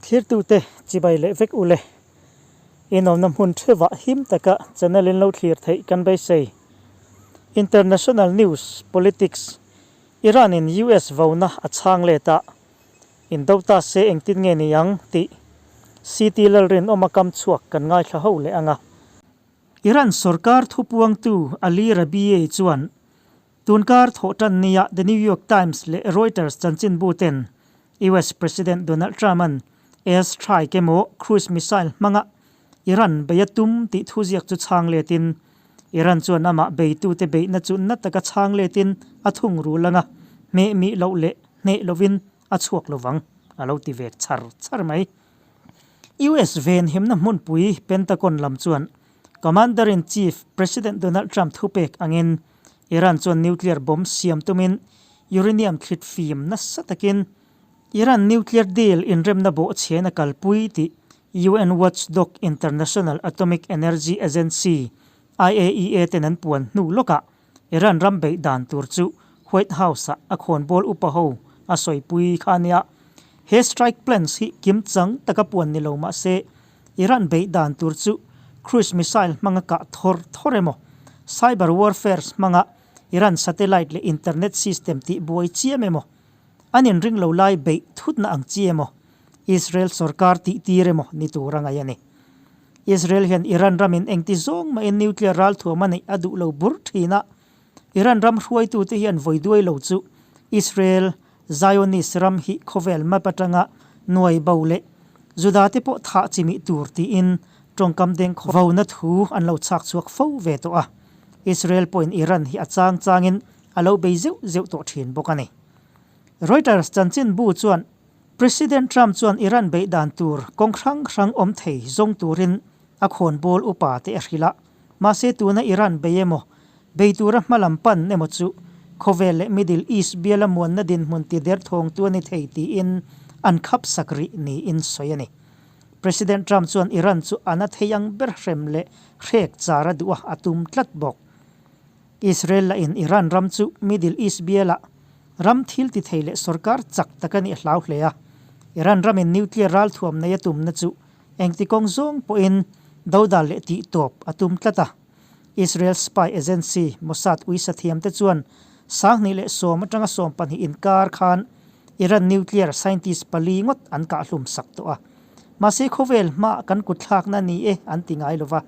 Thlirtute chibai leh vek ule. Inawmna hmun theuhah him taka channel in lo thlir theih kan beisei. International News, Politics, Iran in US vona a chhang let a, indo ta se engtin nge ni ang tih CT Lalrinawma kam chhuak kan ngaithla ho leh ang a. Iran sorkar thupuangtu Ali Rabiei chuan Tunkar thawhtan nia The New York Times leh Reuters chanchinbu ten US President Donald Trump-a'n air strike emaw cruise missile hmanga Iran bei a tum tih thuziak chu chhang letin Iran chuan amah beitute beihna chu na taka chhang letin a thung rul anga hmeh mih loh leh hneh lovin a chhuak lovang a lo ti ve char char mai. US venhimna hmunpui Pentagon lam chuan Commander-in-Chief President Donald Trump thupek angin Iran chuan nuclear bomb siam tumin uranium thlit fim nasa takin Iran nuclear deal inremna bawhchhiain a kalpui tih UN watchdog International Atomic Energy Agency, IAEA, ten an puan hnu lawkah Iran ram beih dan tur chu White House-ah a khawnbawl upa ho a sawipui kha a nia. He strike plans hi kim chang taka puan ni lo mah se Iran beih dan tur chu cruise missile hmanga kah thawr thawr emaw, cyber warfare hmanga Iran satellite leh internet system tih buai chiam emaw, an inring lo lai beih thutna ang chi emaw, Israel sorkar tih tir emaw ni tur a ngaih a ni. Israel hian Iran ramin engti zawng mahin nuclear ralthuam a neih a duh lo bur thin a, Iran ram hruaitute hian vawi duai lo chu Israel Zionist ram hi khawvel map atanga nuai bo leh Juda te pawh thah chimih tur tiin tawngkam deng vona thu an lo chhak chhuak fo ve tawh a. Israel pawhin Iran hi a chang changin a lo bei zeuh zeuh tawh thin bawk a ni. Reuters chanchinbu chuan President Trump chuan Iran beih dan tur kawng hrang hrang awm thei zawng turin a khawnbawl upa te a hrilh a. Mahse tuna Iran bei emaw, bei tura hmalam pan emaw chu khawvel leh Middle East biala muanna dinhmun ti derthawngtu a ni thei tiin an khap sak rih niin sawi a ni. President Trump chuan Iran chu a na thei ang ber hrem leh hrek char a duh a, a tum tlat bawk. Israel lahin Iran ram chu Middle East biala ram thil ti thei leh sorkar chak tak a nih a hlau hle a, Iran ramin nuclear ralthuam nei a tumna chu Engti kawng zawng pawhin dodal leh tih tawp a tum tlat a. Israel spy agency Mossad uisa thiamte chuan 2010 atanga 20 inkar khan Iran nuclear scientist pali ngawt an kahhlum sak tawh a. Mahse khawvel hma kan kutthlakna ni e an ti ngai lova.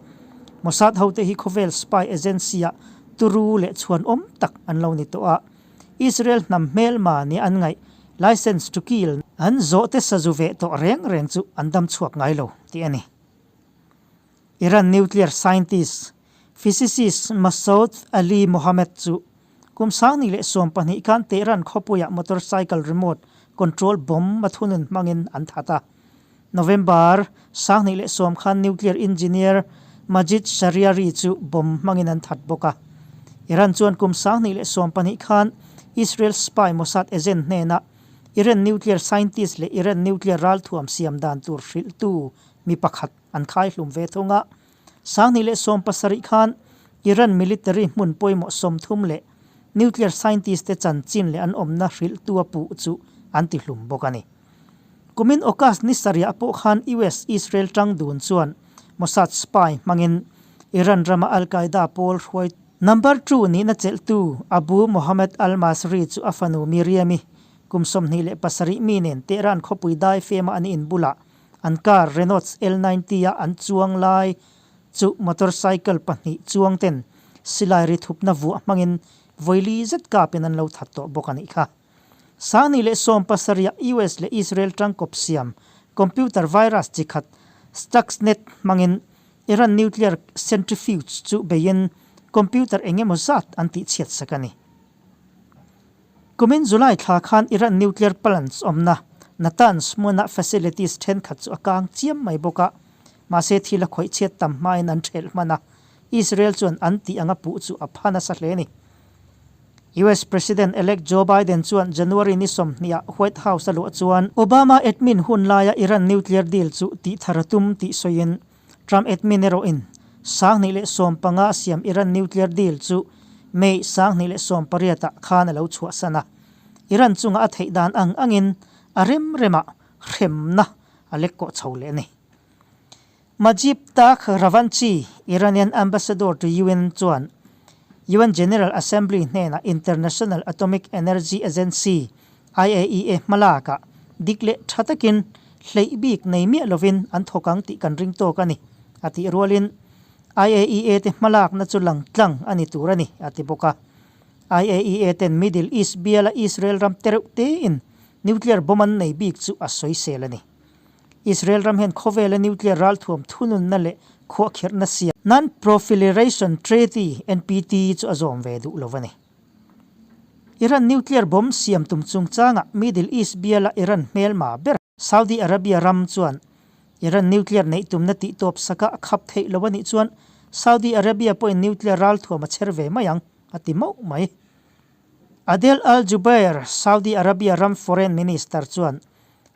Mossad hote hi khawvel spy agency-ah turu leh chhuanawm tak an lo ni tawh a. Israel hnam hmelma nia an ngaih License to kill an zawhte sazu ve tawh reng reng chu an dam chhuak ngai lo tih a ni. Iran nuclear scientist, physicist Masoud Ali Mohammed chu kum 2012 khan Tehran khawpuiah motorcycle remote control bomb a thunun hmangin an that a. November 2010 khan nuclear engineer Majid Shahriari chu bomb hmangin an that bawk a. Iran chuan kum 2012 khan Israel spy Mossad agent hnenah Iran nuclear scientist leh Iran nuclear ralthuam siam dan tur hrilhtu mi pakhat an khaihlum ve thung a. 2017 khan Iran military hmun pawimawh 30 leh nuclear scientist te chanchin leh an awmna hrilhtu a puh chu an tihlum bawk a ni. Kumin August ni sarih pawh khan US Israel tang dun chuan Mossad spy hmangin Iran rama Al Qaeda pawl hruai number two nihna chelhtu Abu Mohammed al-Masri chu a fanu Miriam-i kum 27 mi nen Tehran khawpui dai fema an inbulah an car Renault L90 a an chuang lai chu motorcycle pahnih chuang ten silai ri thupna vuah hmangin vawili zet kapin an lo that tawh bawk a nih kha. 2017 ah US leh Israel tangkawp siam computer virus chi khat Stuxnet hmangin Iran nuclear centrifuge chu beiin computer eng emaw zat an tihchhiat sak a ni. Kumin July thla khan Iran nuclear plants awmna Natanz hmuna facilities thenkhat chu a kang chiam mai bawk a, mahse thil a khawih chhiat tam hmain an thelh hman a, Israel chuan an tih anga puh chu a pha nasa hle a ni. US President-elect Joe Biden chuan January ni 20 ah White House a luah chuan Obama admin hun laia Iran nuclear deal chu tih thar a tum tih sawiin Trump admin erawhin 2015 a siam Iran nuclear deal chu May 2018 ah khan a lo chhuahsan a. Iran chunga a theih dan ang angin a rem remah hremna. a lek kawh chho leh a ni. Majid Takht Ravanchi, Iranian Ambassador to UN chuan UN General Assembly hnenah International Atomic Energy Agency, IAEA, hmalakah dik leh tha takin hleih bik nei miah lovin an thawk ang tih kan ring tawk a ni, a tih rualin IAEA te hmalakna chu lang tlang a ni tur a ni, a ti bawk a. IAEA ten Middle East biala Israel ram te reuh tein nuclear bomb an nei bik chu a sawisel a ni. Israel ram hian khawvela nuclear ralthuam thununna leh khuahkhirhna siam Non-Proliferation Treaty, NPT, chu a zawm ve duh lo a ni. Iran nuclear bomb siam tum chungchangah Middle East biala Iran hmelma ber Saudi Arabia ram chuan Iran nuclear neih tumna tih tawp saka a khap theih lo a nih chuan Saudi Arabia pawhin nuclear ralthuam a chher ve mai ang, a ti mauh mai. Adel Al-Jubeir, Saudi Arabia ram foreign minister chuan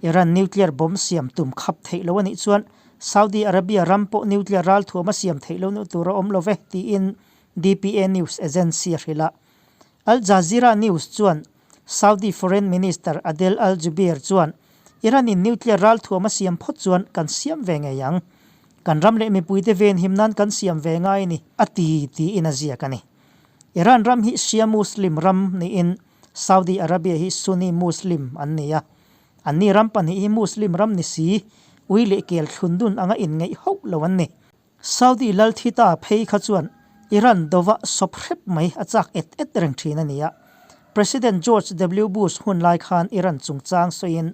Iran nuclear bomb siam tum khap theih lo a nih chuan Saudi Arabia ram pawh nuclear ralthuam a siam theih lohna tur a awm lo ve, tiin dpa news agency a hrilh a. Al Jazeera News chuan Saudi Foreign Minister Adel Al-Jubeir chuan Iran-in nuclear ralthuam a siam phawt chuan kan siam ve ngei ang. Kan ram leh mipuite venhim nan kan siam ve ngai a ni, a ti, tiin a ziak a ni. Iran ram hi Shia Muslim ram niin Saudi Arabia hi Sunni Muslim an ni a. Anni ram pahnih hi Muslim ram ni si, ui leh kel thlun dun anga inngeih hauh lo an ni. Saudi lal thi ta phei kha chuan Iran dova sawp hrep mai a chak et et reng thin a ni a. President George W Bush hun lai khan Iran chungchang sawiin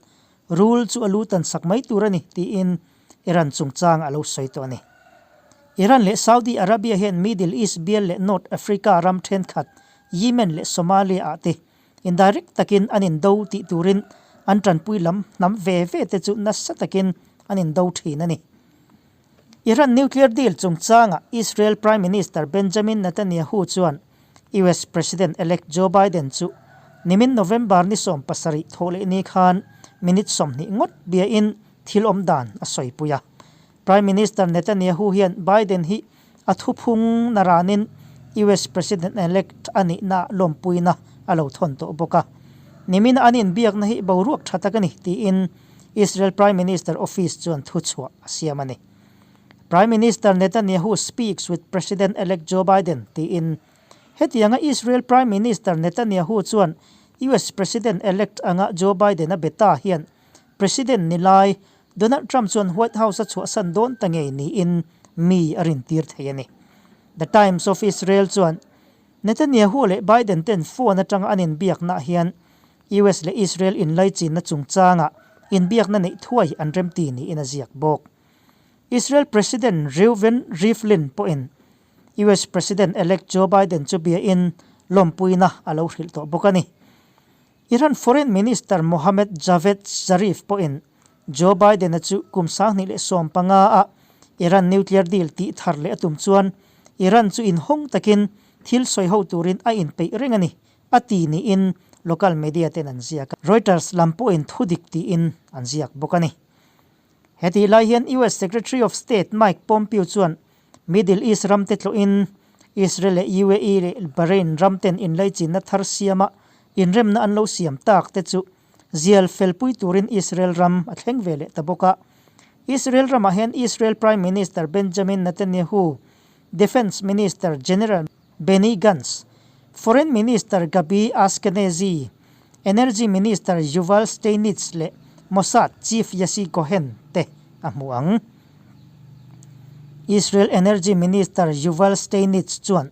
rul chu a lu tan sak mai tur a ni tiin Iran chungchang a lo sawi tawh a ni. Iran leh Saudi Arabia hian Middle East bial leh North Africa ram thenkhat Yemen leh Somalia ah te indirect takin an indo tih turin an tanpui lam hnam ve ve te chu nasa takin an indo thin a ni. Iran nuclear deal chungchangah Israel Prime Minister Benjamin Netanyahu chuan US President-elect Joe Biden chu nimin November ni 70 thawh leh ni khan minute 20 ngawt biain thil awm dan a sawipui a. Prime Minister Netanyahu hian Biden hi a thuphung na ranin US President-elect a nihna lawmpuina a lo thawn tawh bawk a. Nimina an inbiakna hi boruak tha tak a ni tiin Israel Prime Minister Office chuan thuchhuah a siam a ni. Prime Minister Netanyahu speaks with President-elect Joe Biden tiin hetianga Israel Prime Minister Netanyahu chuan US President-elect anga Joe Biden a be ta hian President ni lai Donald Trump chuan White House a chhuahsan dawn ta ngei niin mi a rintir thei a ni. The Times of Israel chuan Netanyahu leh Biden ten phone atanga an inbiaknaah hian US leh Israel inlaichinna chungchangah inbiakna neih thuai an remti niin a ziak bawk. Israel President Reuven Rivlin pawhin US President-elect Joe Biden chu biain lawmpuina a lo hrilh tawh bawk a ni. Iran Foreign Minister Mohammad Javad Zarif pawhin Joe Biden-a chu kum 2015 a Iran nuclear deal tih thar leh a tum chuan Iran chu inhawng takin thil sawi ho turin a inpeih reng a ni, a ti niin local media ten an ziak a. Reuters lam pawhin thudik tiin an ziak bawk a ni. Hetih lai hian US Secretary of State Mike Pompeo chuan Middle East ramte tlawhin Israel leh UAE leh Bahrain ramten inlaichinna thar siama inremna an lo siam tak te chu zial felpui turin Israel ram a thleng ve leh ta bawk a. Israel ramah hian Israel Prime Minister Benjamin Netanyahu, Defence Minister General Benny Gantz, Foreign Minister Gabi Ashkenazi, Energy Minister Yuval Steinitz leh Mossad Chief Yossi Cohen te a hmu ang. Israel Energy Minister Yuval Steinitz chuan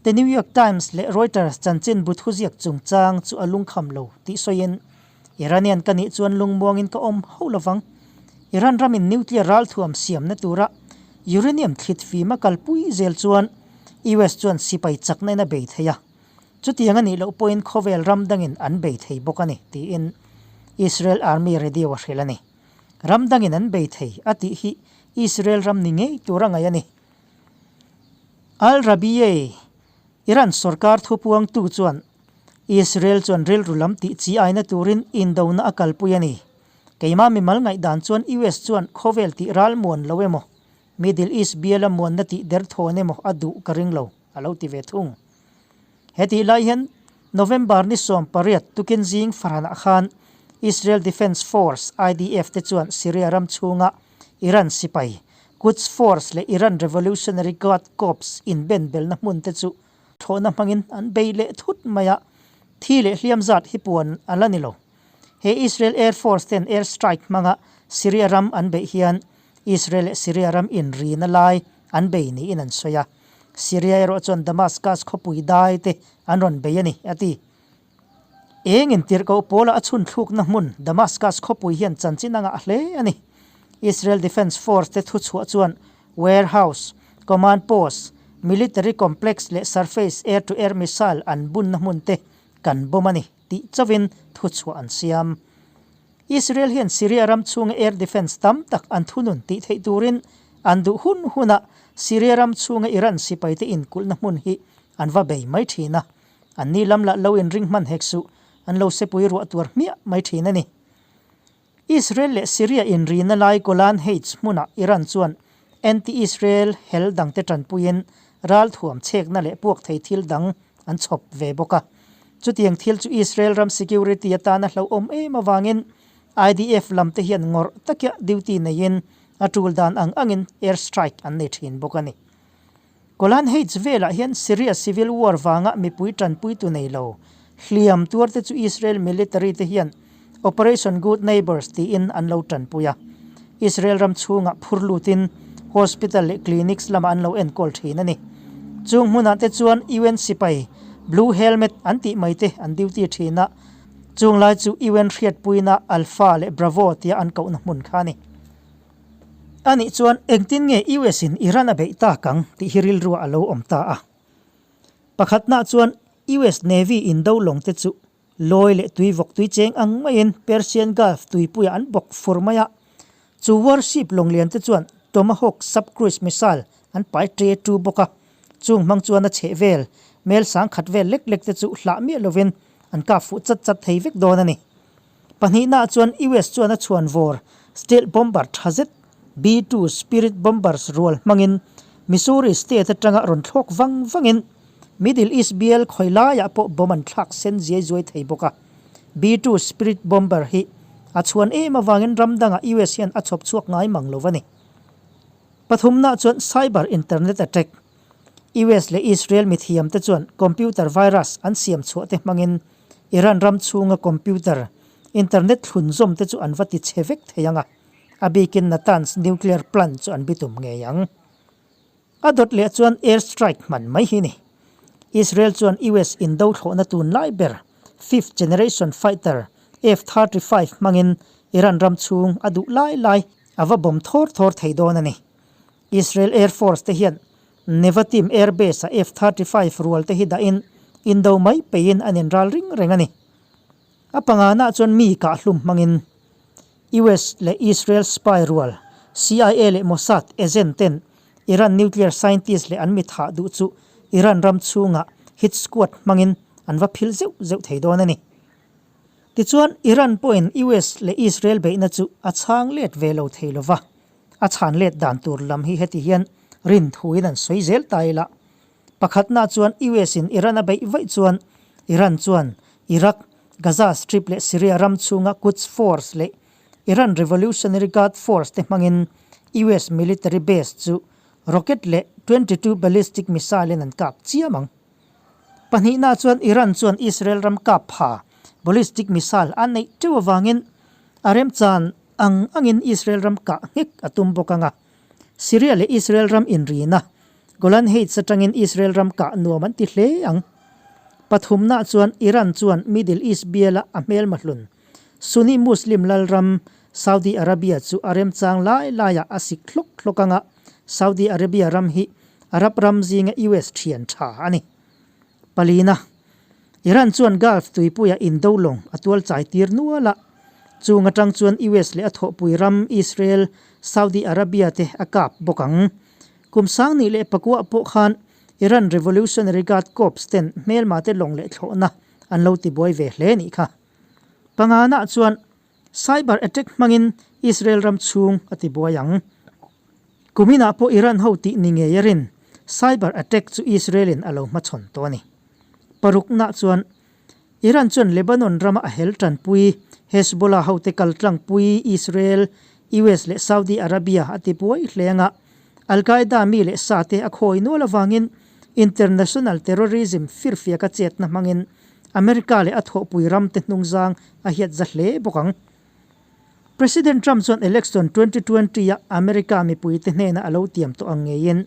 The New York Times leh Reuters chanchinbu thuziak chungchang chu a lungkham lo tih sawiin, Iranian ka nih chuan lungmuangin ka awm hauh lovang. Iran ramin nuclear ralthuam siamna tura uranium thlit fim a kalpui zel chuan US chuan sipai chakna in a bei thei a, chutiang a nih loh pawhin khawvel ram dangin an bei thei bawk a ni, tiin Israel Army Radio a hrilh a ni. Ram dangin an bei thei a tih hi Israel ram ni ngei tur a ngaih a ni. Al Rabiei, Iran sorkar thupuangtu chuan Israel chuan rilru lam tih chi aina turin indona a kalpui a ni. Keimah mimal ngaihdan chuan US chuan khawvel tih ral muan lo emaw, Middle East biala muanna tih der thawn emaw a duh ka ring lo, a lo ti ve thung. Hetih lai hian November ni 18 tukin zing farhanah khan Israel Defense Force, IDF, te chuan Syria ram chhunga Iran sipai, Quds Force leh Iran Revolutionary Guard Corps inbenbelna hmun te chu thlawhna hmangin an bei leh thut mai a, thi leh hliam zat hi puan a la ni lo. He Israel Air Force ten air strike hmanga Syria ram an beih hian Israel leh Syria ram inrina lai an bei niin an sawi a, Syria erawh chuan Damascus khawpui dai te an rawn bei a ni, a ti. Eng intirhkoh pawla a chhun thlukna hmun Damascus khawpui hian chanchin a ngah hle a ni. Israel Defense Force te thuchhuah chuan warehouse, command post, military complex leh surface air-to-air missile an bunna hmun te kan bomb a ni tih chauhin thuchhuah an siam. Israel hian Syria ram chhunga air defence tam tak an thunun tih theih turin an duh hun hunah Syria ram chhunga Iran sipaite inkulhna hmun hi an va bei mai thin a. Anni lam lah lo inring hman hek suh, an lo sepui ruah tuar hmiah mai thin a ni. Israel leh Syria inrina lai Golan Heights hmunah Iran chuan anti-Israel hel dangte tanpuiin ralthuam chhekna leh puak thei thil dang an chhawp ve bawk a. Chutiang thil chu Israel ram security atana hlauhawm em avangin IDF lamte hian ngawrh takia duty neiin a tul dan ang angin air strike an nei thin bawk a ni. Golan Heights velah hian Syria civil war vanga mipui tanpuitu nei lo hliam tuarte chu Israel military te hian Operation Good Neighbors tiin an lo tanpui a. Israel ram chhungah phur lutin hospital leh clinics lamah an lo enkawl thin a ni. Chung hmunah te chuan UN sipai Blue Helmet an tih mai te an duty thin a, chung lai chu UN hriatpuina Alpha leh Bravo tia an kohna hmun kha a ni. A nih chuan engtin nge US in Iran a beih tak ang tih hi rilruah a lo awm ta a. Pakhatna chuan US Navy in do lawng te chu lawi leh tui vawk tui cheng ang maiin Persian Gulf tuipuiah an bawk fur mai a. Chu warship lawng lian te chuan Tomahawk sub-cruise missile an pai ṭe ṭu bawk a. Chung hmang chuan a chheh vel mel sangkhat vel lek lek te chu hlah miah lovin an kap fuh chat chat thei vek dawn a ni. Pahnihnaah chuan US chuan a chhuan vawr stealth bomber tha zet B-2 Spirit bombers rual hmangin Missouri state atanga rawn thlawk vang vangin Middle East bial khawi laiah pawh bomb an thlak sen ziai zuai thei bawk a. B-2 Spirit bomber hi a chhuan em avangin ram dangah US hian a chhawp chhuak ngai mang lo a ni. Pathumnaah chuan cyber internet attack US leh Israel mithiamte chuan computer virus an siam chhuah te hmangin Iran ram chhunga computer, internet thlunzawm te chu an va ti chhe vek thei ang a, a bikin Natanz nuclear plant chu an bitum ngei ang. A dawt leh chuan air strike hman mai hi ni. Israel chuan US indo thlawhna tunlai ber fifth generation fighter F-35 hmangin Iran ram chhung a duh lai lai a va bomb thawr thawr thei dawn a ni. Israel Air Force te hian Nevatim Air Base-a F-35 rual te hi dahin indo mai peiin an inral ring reng a ni. A pangana chuan mi kahhlum hmangin US leh Israel spy rual CIA leh Mossad agent ten Iran nuclear scientist leh an mi thah duh chu Iran ram chhungah hit squad hmangin an va phil zeuh zeuh thei dawn a ni. Tichuan, Iran pawhin US leh Israel beihna chu a chhang let ve lo thei lova. A chhan let dan tur lam hi heti hian rin thuin an sawi zel ta ila. Pakhatna chuan US in Iran a beih vaih chuan Iran chuan Iraq, Gaza Strip leh Syria ram chhunga Quds Force leh Iran Revolutionary Guard Force te hmangin US military base chu rocket leh 22 ballistic missile in an kap chiam ang. Pahnihna chuan Iran chuan Israel ram kap pha ballistic missile a neih teuh avangin a remchan ang angin Israel ram kah nghek a tum bawk ang a. Syria leh Israel ram inrina Golan Heights atangin Israel ram kah nuam an ti hle ang. Pathumna chuan Iran chuan Middle East biala a hmelma hlun Sunni Muslim lalram Saudi Arabia chu a remchang lai laiah a sik hlawk hlawk ang a, Saudi Arabia ram hi Arab ram zinga US thian tha a ni. Palina, Iran chuan Gulf tuipuia indo lawng a tual chai tir nual a, chung atang chuan US leh a thawhpui ram Israel, Saudi Arabia te a kap bawk ang. Kum sangni leh pakua pawh khan Iran Revolutionary Guard Corps ten hmelma te lawng leh thlawhna an lo tibuai ve hle nih kha. Pangana chuan cyber attack hmangin Israel ram chhung a tibuai ang. Kuminah pawh Iran ho tih ni ngei a rin, cyber attack chu Israel-in a lo hmachhawn tawh a ni. Parukna chuan Iran chuan Lebanon rama a hel tanpui Hezbollah hote kaltlangpui Israel, US leh Saudi Arabia a ti buai hle anga Al-Qaeda mi leh sa te a khawi nual avangin international terrorism firfiaka chetna hmangin America leh a thawhpui ram te hnungzang a hiat za hle bawk ang. President Trump chuan election 2020 a America mipuite hnena a lo tiam tawh ang ngeiin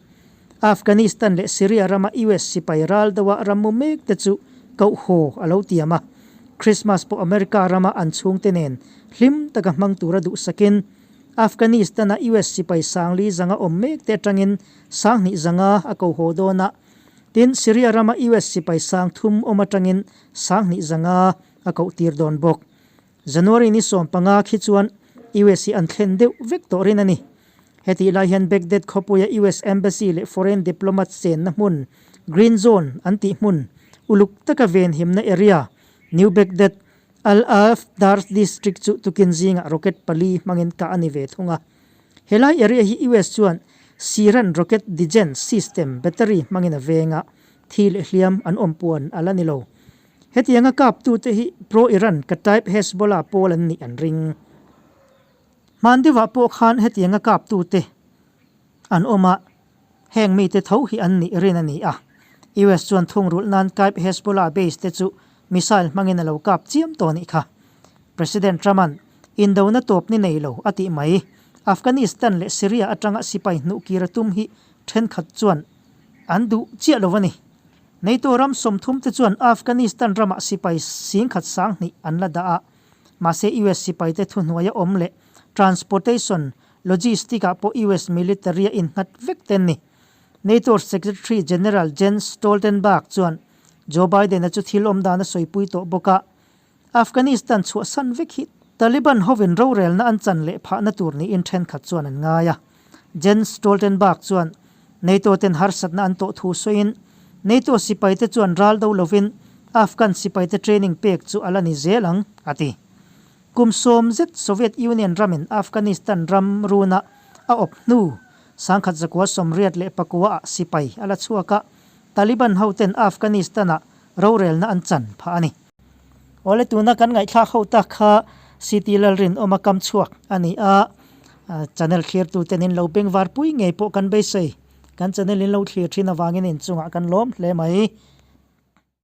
Afghanistan leh Syria rama US sipai ral deuha rammu mek te chu koh haw a lo tiam a. Christmas pawh America rama an chhungte nen hlim taka hmang tura duhsakin Afghanistan-a US sipai sangli zanga awm mek te atangin sanghnih zanga a ko haw dawn a. Tin, Syria rama US sipai sangthum awm atangin sanghnih zanga a koh tir dawn bawk. January ni 15 khi chuan US hi an thlen deuh vek tawh rin a ni. Hetih lai hian Baghdad khawpuia US Embassy leh foreign diplomats chenna hmun Green Zone an tih hmun uluk taka venhimna area New Baghdad, Al-Afdar district chu tukin zingah rocket pali hmangin kah a ni ve thung a. Helai area hi US chuan Siran rocket degens system battery hmangin a veng a, thi leh hliam an awm puan a la ni lo. Hetianga kaptute hi pro-Iran Kataib Hezbollah pawl an nih an ring. Hman deuhah pawh khan hetianga kaptute an awm a, heng mite tho hi an nih rin a ni a. US chuan thungrulh nan Kaib Hezbollah base te chu missile hmangin a lo kap chiam tawh nih kha. President Trump-a'n indona tawp ni nei lo a tih mai. Afghanistan leh Syria atanga sipai hnuhkir a tum hi thenkhat chuan an duh chiah lo a ni. NATO ram 30 te chuan Afghanistan ramah sipai 10,000 sanghnih an la dah a, mahse US sipaite thuhnuaia awm leh transportation, logistic ah pawh US military a innghat vek te an ni. NATO Secretary General Jens Stoltenberg chuan Joe Biden-a chu thil awm dan a sawipui tawh bawk a, Afghanistan chhuahsan vek hi Taliban hovin rorelna an chan leh phahna tur niin thenkhat chuan an ngai a. Jens Stoltenberg chuan NATO ten harsatna an tawh thu sawiin, NATO sipaite chuan ral do lovin Afghan sipaite training pek chu a la ni zel ang, a ti. Kum 10 zet Soviet Union ramin Afghanistan ram runa a awp hnu 1989 ah sipai a la chhuak a, Taliban hoten Afghanistan-ah rorelna an chan phah a ni. Awle tuna kan ngaihthlak ho tak kha CT Lalrinawma kam chhuak a ni a, channel thlirtuten in lo bengvar pui ngei pawh kan beisei. Kan channel in lo thlir thin avangin inchungah kan lawm hle mai.